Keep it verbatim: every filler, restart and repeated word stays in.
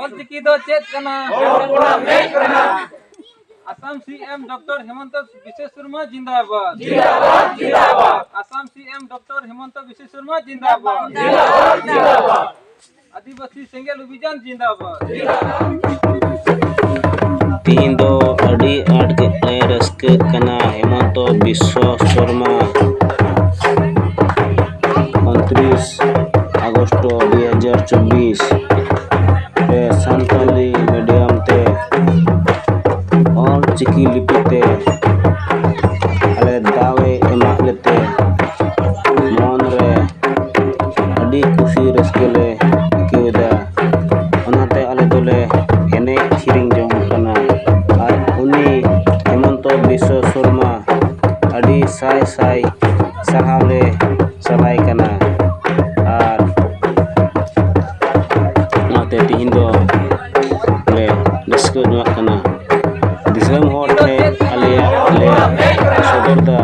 ᱚᱞᱪᱤᱠᱤ ᱫᱚ ᱪᱮᱫ ᱠᱟᱱᱟ? ᱦᱚᱲ ᱦᱚᱯᱚᱱᱟᱜ ᱢᱮᱫ ᱠᱟᱱᱟ᱾ ᱟᱥᱟᱢ ᱥᱤ ᱮᱢ ᱰᱚᱠᱴᱚᱨ ᱦᱤᱢᱚᱱᱛᱚ ᱵᱤᱥᱣᱚ ᱥᱚᱨᱢᱟ ᱡᱤᱱᱫᱟᱵᱟᱫ᱾ ᱡᱤᱱᱫᱟᱵᱟᱫ, ᱡᱤᱱᱫᱟᱵᱟᱫ᱾ ᱟᱥᱟᱢ ᱥᱤ ᱮᱢ ᱰᱚᱠᱴᱚᱨ ᱦᱤᱢᱚᱱᱛᱚ ᱵᱤᱥᱣᱚ ᱥᱚᱨᱢᱟ ᱡᱤᱱᱫᱟᱵᱟᱫ᱾ ᱡᱤᱱᱫᱟᱵᱟᱫ, ᱡᱤᱱᱫᱟᱵᱟᱫ᱾ ᱟᱹᱫᱤᱵᱟᱹᱥᱤ ᱥᱮᱸᱜᱮᱞ ᱚᱵᱷᱤᱡᱟᱱ ᱡᱤᱱᱫᱟᱵᱟᱫ᱾ ᱛᱤᱦᱤᱧ ᱫᱚ ᱟᱹᱰᱤ ᱟᱸᱴ ᱞᱮ ᱨᱟᱹᱥᱠᱟᱹᱜ ᱠᱟᱱᱟ᱾ ᱦᱮᱢᱚᱱᱛᱚ ᱵᱤᱥᱣᱚ ᱥᱚᱨᱢᱟ, ᱩᱱᱛᱨᱤᱥ ᱟᱜᱚᱥᱴ ᱫᱩ ᱦᱟᱡᱟᱨ ᱪᱚᱵᱵᱤᱥ ᱨᱮ ᱥᱟᱱᱛᱟᱞᱤ ᱢᱤᱰᱤᱭᱟᱢ ᱛᱮ ᱚᱞ ᱪᱤᱠᱤ ᱞᱤᱯᱤ ᱛᱮ ᱟᱞᱮ ᱫᱟᱣ ᱮ ᱮᱢᱟᱜ ᱞᱮᱛᱮ ᱢᱚᱱ ᱨᱮ ᱟᱹᱰᱤ ᱠᱩᱥᱤ ᱨᱟᱹᱥᱠᱟᱹ ᱞᱮ ᱟᱹᱭᱠᱟᱹᱣ ᱮᱫᱟ᱾ ᱚᱱᱟᱛᱮ ᱟᱞᱮ ᱫᱚᱞᱮ ᱮᱱᱮᱡ ᱥᱮᱨᱮᱧ ᱡᱚᱝ ᱠᱟᱱᱟ᱾ ᱟᱨ ᱩᱱᱤ ᱦᱮᱢᱚᱱᱛᱚ ᱵᱤᱥᱣᱚ ᱥᱚᱨᱢᱟ ᱟᱹᱰᱤ ᱥᱟᱭ ᱥᱟᱭ ᱥᱟᱨᱦᱟᱣ ᱞᱮ ᱪᱟᱞᱟᱭ ᱠᱟᱱᱟ᱾ ᱟᱨ ᱚᱱᱟᱛᱮ ᱛᱮᱦᱮᱧ ᱫᱚ ᱞᱮ ᱨᱟᱹᱥᱠᱟᱹ ᱧᱚᱜ ᱠᱟᱱᱟ᱾ ᱫᱤᱥᱚᱢ ᱦᱚᱲ ᱴᱷᱮᱱ ᱟᱞᱮᱭᱟᱜ ᱞᱮ ᱥᱚᱫᱚᱨ ᱫᱟ᱾